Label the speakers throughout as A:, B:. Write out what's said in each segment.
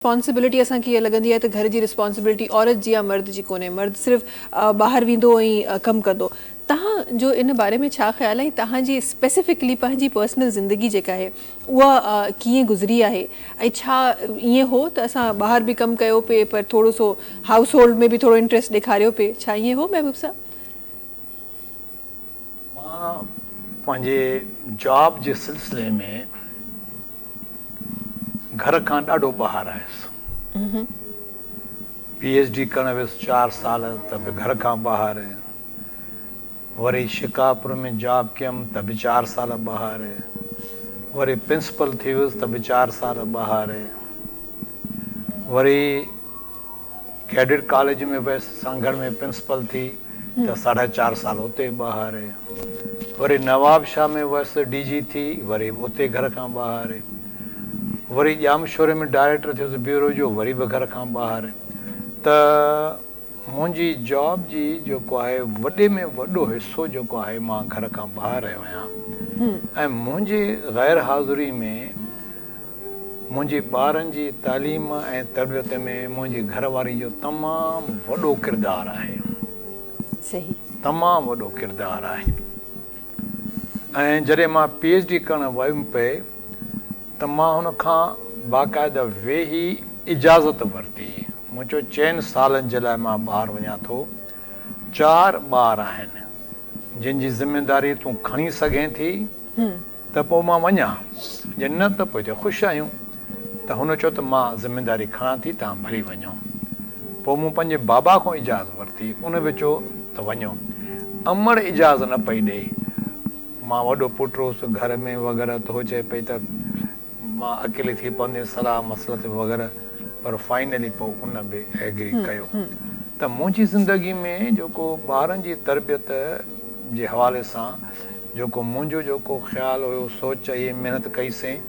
A: Responsibility اسان کي اها لڳندي آهي ته گهر جي رسپانسبلٽي عورت جي يا مرد جي ڪونهي مرد صرف ٻاهر ويندو ۽ ڪم ڪندو تهان جو ان باري ۾ ڇا خيال آهي تهان جي اسپيسفڪلي پنهنجي پرسنل زندگي جيڪا آهي اها ڪيئن گذري آهي ۽ ڇا ائين هو ته اسان ٻاهر به ڪم ڪيو پئي پر ٿورو سو هائوس هولڊ ۾ به ٿورو انٽريسٽ ڏيکاريو پئي ڇا ائين هو محبوب صاحب؟
B: مان پنهنجي جاب جي سلسلي ۾ گهر کان ڏاڍو ٻاهر آيس. پي ايڇ ڊي ڪرڻ ويس چار سال ته به گهر کان ٻاهر. وري شڪارپور ۾ جاب ڪيم ته به چار سال ٻاهر. وري پرنسپل ٿي ويس ته به چار سال ٻاهر. وري ڪيڊٽ ڪاليج ۾ ويس سانگهڙ ۾ پرنسپل ٿي ته ساڍا چار سال اتي ٻاهر. وري نواب شاهه ۾ ويس ڊي جي ٿي وري به اتي گهر کان ٻاهر. وري ڄامشوري ۾ ڊائريڪٽر ٿيس بيورو جو وري به گهر کان ٻاهر. ته منهنجي جاب جي جيڪو آهي وڏي ۾ وڏو حصو جيڪو آهي مان گهر کان ٻاهر رهيو آهيان ۽ منهنجي غير حاضري ۾ منهنجي ٻارن جي تعليم ۽ تربيت ۾ منهنجي گهر واري جو تمام وڏو ڪردار آهي.
A: صحيح.
B: تمام وڏو ڪردار آهي ۽ جڏهن مان پي ايڇ ڊي ڪرڻ ويم پئي ته مان هن کان باقاعده ويهي اجازت ورتي. مون چيو چئن سالن جي لاء مان ٻاهر وڃان ٿو، چار ٻار آهن جن جي ذميداري تون کڻي سگهين ٿي؟ ته پوء مان وڃان، جي نه ته پوء هتي خوش آهيون. ته هن چيو ته مان ذميداري کڻان ٿي، توهان ڀلي وڃو. پوء مون پنهنجي بابا کان اجازت ورتي، ان به چيو ته وڃو. امڙ اجازت نه پئي ڏئي. مان وڏو پٽ هوس گهر ۾ وغيره ته هوء چئي پئي ته مان اڪيلي ٿي پونديس صلاح مصلحت وغيره پر فائنلي پوء ان به ايگري ڪيو ته منهنجي زندگي ۾ جيڪو ٻارن جي تربيت جي حوالي سان جيڪو منهنجو جيڪو خيال هيو سوچ هئي محنت ڪئي سين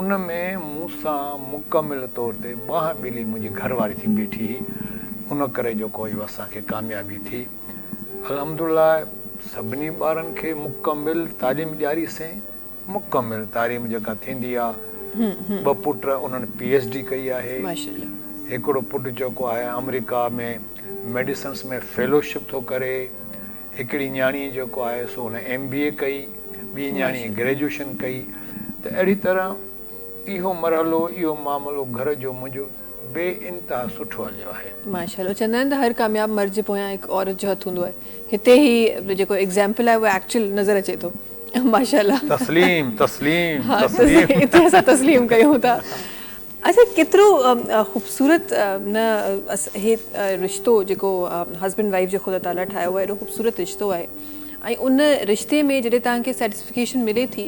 B: ان ۾ مون سان مڪمل طور تي ٻانهن ٻيلي منهنجي گهر واري ٿي بيٺي هئي ان ڪري جيڪو اهو اسان کي ڪاميابي ٿي الحمدلله سڀني ٻارن کي مڪمل تعليم ڏياري سين مڪمل تعليم جيڪا ٿيندي آ ٻه پٽ انهن پي ايڇ ڊي ڪئي آهي هڪڙو پٽ جيڪو آهي آمريڪا ۾ ميڊيسنس ۾ فيلوشپ ٿو ڪري هڪڙي نياڻي جيڪو آهي سو هن ايم بي اي ڪئي، ٻي نياڻي گريجوئيشن ڪئي ته اهڙي طرح اهو مرحلو اهو معاملو گهر جو منهنجو بي انتها سٺو هليو آهي.
A: ماشاء الله چوندا آهن ته هر ڪامياب مرد جي پويان هڪ عورت جو هٿ هوندو آهي هتي هي جيڪو ايگزامپل آهي اهو ايڪچوئل نظر اچي ٿو ماشاء الله.
B: تسليم تسليم تسليم.
A: هتي اسان تسليم ڪيون ٿا. اڇا ڪيترو خوبصورت نه هي رشتو جيڪو هسبينڊ وائيف جو خدا تعالي ٺاهيو آهي ايڏو خوبصورت رشتو آهي ۽ ان رشتي ۾ جڏهن توهان کي سيٽسفڪيشن ملي ٿي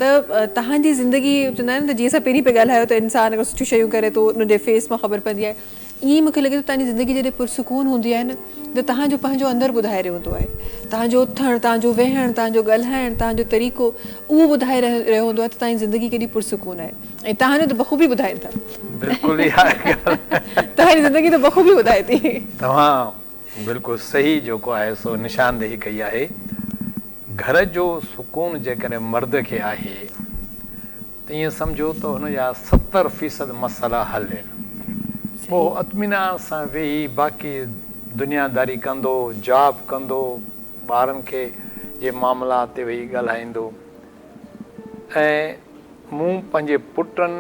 A: ته توهان جي زندگي چوندا آهن ته جيئن اسان پهرين پئي ڳالهايو ته انسان اگر سٺيون شيون ڪري ٿو ان جي فيس مان خبر پوندي آهي ائين ئي مون کي لڳي ٿو توهان جي زندگي جڏهن پرسڪون هوندي آهي نه ته توهان جو پنهنجو اندر ٻڌائي رهيو هوندو آهي توهان جو اٿڻ توهان جو ويهڻ توهان جو ڳالهائڻ توهان جو طريقو اهو ٻڌائي رهيو هوندو آهي ته توهان جي زندگي ڪيڏي پرسڪون آهي ۽ توهان جو ته بخوبي ٻڌائين ٿا.
B: بلڪل اها ڳالهه.
A: توهان جي زندگي ته بخوبي ٻڌائي ٿي.
B: توهان بلڪل صحيح جيڪو آهي سو نشاندهي ڪئي آهي. گهر جو سڪون جيڪڏهن مرد کي آهي ته ائين سمجهو ته هن جا 70% مسئلا حل آهن. پوء هو اطمينان سان ويهي باقي دنياداري ڪندو، جاب ڪندو، ٻارن کي جي معاملات تي ويهي ڳالهائيندو ۽ مون پنهنجي پٽن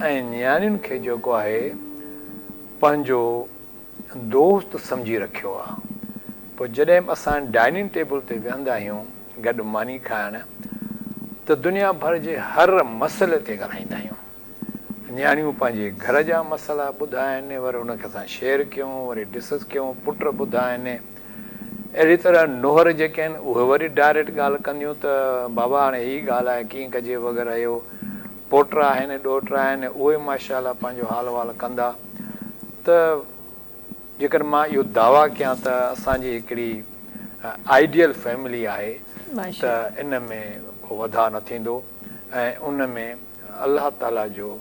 B: ۽ نياڻين کي جيڪو آهي پنهنجو دوست سمجهي رکيو آ. پوء جڏهن به اسان ڊائننگ ٽيبل تي ويهندا آهيون گڏ ماني کائڻ ته دنيا ڀر جي هر مسئلي تي ڳالهائيندا آهيون. نياڻيون پنهنجي گهر جا مسئلا ٻڌائن وري ان کي اسان شيئر ڪيون وري ڊسڪس ڪيون پٽ ٻڌائن. اهڙي طرح نوهر جيڪي آهن اهي وري ڊائريڪٽ ڳالهه ڪنديون ته بابا هاڻي هي ڳالهه آهي ڪيئن ڪجي وغيره اهو. پوٽا آهن ڏوهٽا آهن اهي ماشاء الله پنهنجو حال وال ڪندا. ته جيڪر مان اهو دعويٰ ڪيان ته اسان جي هڪڙي آئيڊيل فيملي آهي ته ان ۾ ڪو وڌاء نه ٿيندو ۽ ان ۾ الله تعاليٰ جو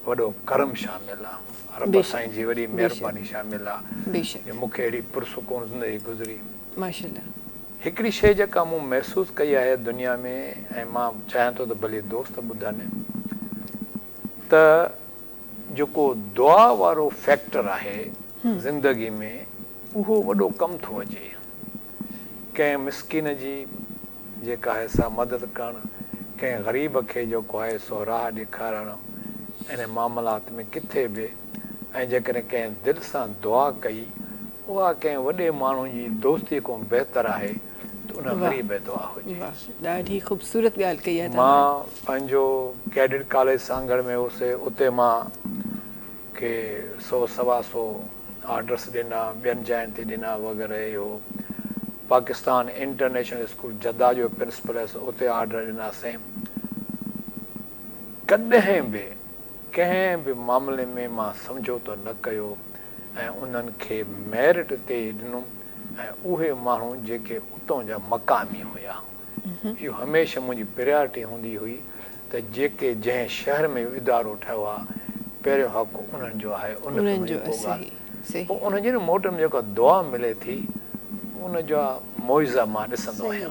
B: وڏو ڪرم شامل آ، رب سائين جي وڏي مهرباني شامل آ جو مون کي اهڙي پرسڪون زندگي گذري. هڪڙي شيء جيڪا مون محسوس ڪئي آهي دنيا ۾ ۽ مان چاهيان ٿو ته ڀلي دوست ٻڌن ته جيڪو دعا وارو فيڪٽر آهي زندگي ۾ اهو وڏو ڪم ٿو اچي. ڪنهن مسڪين جي جيڪا آهي سا مدد ڪرڻ، ڪنهن غريب کي جيڪو آهي سو راهه ڏيکارڻ انهن معاملات ۾ ڪٿي به ۽ جيڪڏهن ڪنهن دل سان دعا ڪئي اها ڪنهن وڏي ماڻهو جي دوستي کان بهتر آهي ته ان غريب جي دعا هجي.
A: واھ ڏاڍي خوبصورت ڳالهه ڪئي آهي توهان.
B: مان پنهنجو ڪيڊٽ ڪاليج سانگهڙ ۾ هوس اتي مان کي سو سوا سو آرڊرس ڏنا ٻين جاين تي ڏنا وغيره اهو پاڪستان انٽرنيشنل اسڪول جده جو پرنسپل هيس اتي آرڊر ڏناسين ڪڏهن به ڪنهن به معاملي ۾ مان سمجهوتو نه ڪيو ۽ انهن کي ميرٽ تي ئي ڏنم ۽ اهي ماڻهو جيڪي اتون جا مقامي هيا. اهو هميشه منهنجي پريارٽي هوندي هئي ته جيڪي جنهن شهر ۾ اهو ادارو ٺهيو آهي پهريون حق انهن جو آهي ان کي منهنجي ڪو ڳالهه پوء انهن جي موٽ ۾ جيڪا دعا ملي ٿي ان جا معجزا مان ڏسندو آهيان.